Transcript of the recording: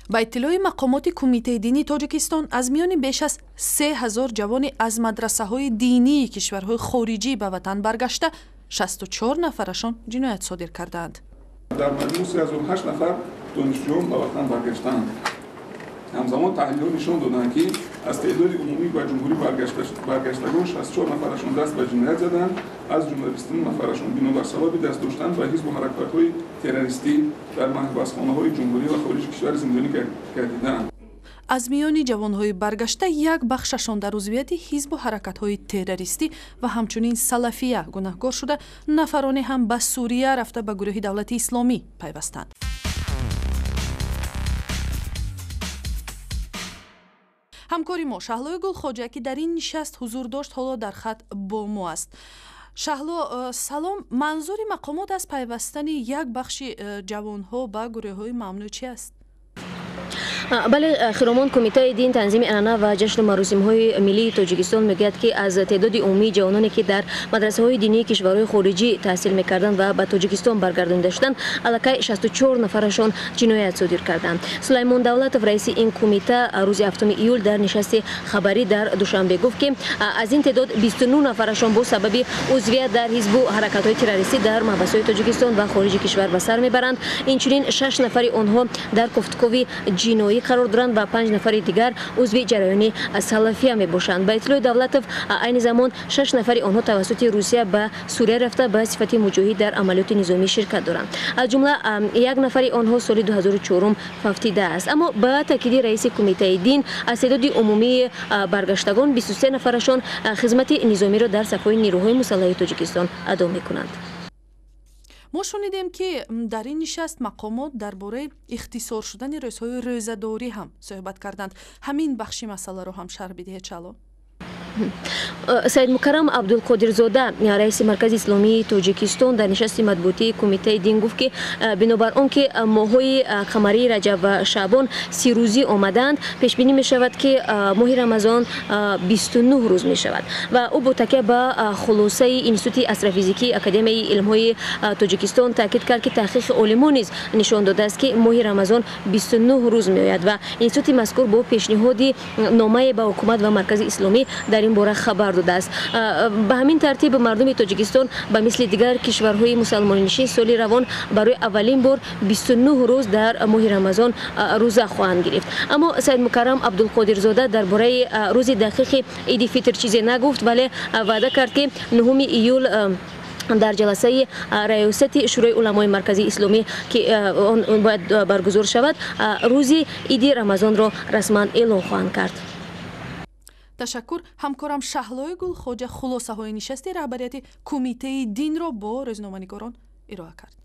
Ба иттилои мақомоти Кумитаи динии Тоҷикистон, аз миёни беш аз 3000 ҷавони аз мадрасаҳои динии кишварҳои хориҷӣ ба ватан баргашта, 64 нафарашон ҷиноят содир кардаанд. Дар маҷмӯъ 3008 нафар донишҷӯён ба ватан баргаштаанд. Ҳамзамон таҳлилҳо нишон доданд, ки аз теъдоди умумӣ ба ҷумҳурӣ баргаштагон 64 нафарашон даст ба ҷиноят заданд, аз ҷумла 29 нафарашон бинобар сабаби даст доштан ба ҳизбу ҳаракатҳои террористӣ дар маҳбасхонаҳои ҷумҳурӣ ва хориҷи кишвар зиндонӣ гардидаанд. Аз миёни ҷавонҳои баргашта як бахшашон дар узвияти ҳизбу ҳаракатҳои террористӣ ва ҳамчунин салафия гунаҳгор шуда, нафароне ҳам ба Сурия рафта ба гурӯҳи Давлати Исломӣ пайвастанд. Ҳамкори мо Шаҳлои Гулхоҷа, ки дар ин нишаст ҳузур дошт, ҳоло дар хат бо мо аст. Шаҳло, салом. Манзури мақомот аз пайвастани як бахши ҷавонҳо ба гурӯҳҳои мамнӯъ чи аст? Бале, Хиромон, Кумитаи дин, танзими анъана ва ҷашну маросимҳои миллии Тоҷикистон мегӯяд, ки аз теъдоди умумии ҷавононе, ки дар мадрасаҳои динии кишварҳои хориҷӣ таҳсил мекарданд ва ба Тоҷикистон баргардонида шуданд, аллакай 64 нафарашон ҷиноят содир карданд. Сулаймон Давлатов, раиси ин кумита, рӯзи 7 июл дар нишасти хабарӣ дар Душанбе гуфт, ки аз ин теъдод 29 нафарашон бо сабаби узвият дар ҳизбу ҳаракатҳои террористӣ дар маҳбасҳои Тоҷикистон ва хориҷи кишвар ба сар мебаранд. Инчунин 6 нафари онҳо дар кофтукови ҷиноӣ қарор доранд ва 5 нафари дигар узви ҷараёни салафия мебошанд. Ба иттилои Давлатов, айни замон 6 нафари онҳо тавассути Русия ба Сурия рафта, ба сифати муҷоҳид дар амалиёти низомӣ ширкат доранд. Аз ҷумла як нафари онҳо соли 2004 фавтидааст. Аммо ба таъкиди раиси Кумитаи дин, аз теъдоди умумии баргаштагон 23 нафарашон хизмати низомиро дар сафҳои нерӯҳои мусаллаҳи Тоҷикистон адо мекунанд. Мо шунидем, ки дар ин нишаст мақомот дар бораи ихтисор шудани рӯзҳои рӯзадорӣ ҳам суҳбат карданд. Ҳамин бахши масъаларо ҳам шарҳ бидиҳед, Шаҳло. Саидмукаррам Абдулқодирзода, раиси Маркази Исломии Тоҷикистон, дар нишасти матбуотии Кумитаи дин гуфт, ки бинобар он ки моҳҳои қамарии раҷаб ва шаъбон 30 рӯзӣ омадаанд, пешбинӣ мешавад, ки моҳи Рамазон 29 рӯз мешавад. Ва ӯ бо такя ба хулосаи Институти астрофизикии Академияи илмҳои Тоҷикистон таъкид кард, ки таҳқиқи олимон низ нишон додааст, ки моҳи Рамазон 29 рӯз меояд ва институти мазкур бо пешниҳоди номае ба ҳукумат ва Маркази Исломӣ дар ин бора хабар додааст. Ба ҳамин тартиб, мардуми Тоҷикистон ба мисли дигар кишварҳои мусалмоннишин соли равон барои аввалин бор 29 рӯз дар моҳи Рамазон рӯза хоҳанд гирифт. Аммо Саидмукаррам Абдулқодирзода дар бораи рӯзи дақиқи Иди Фитр чизе нагуфт, вале ваъда кард, ки 9 июл дар ҷаласаи раёсати Шӯрои уламои Марказии Исломӣ, ки он бояд баргузор шавад, рӯзи Иди Рамазонро расман эълон хоҳанд кард. Ташаккур. Ҳамкорам Шаҳлои Гулхоҷа хулосаҳои нишасти раҳбарияти Кумитаи динро бо рӯзноманигорон ироа кард.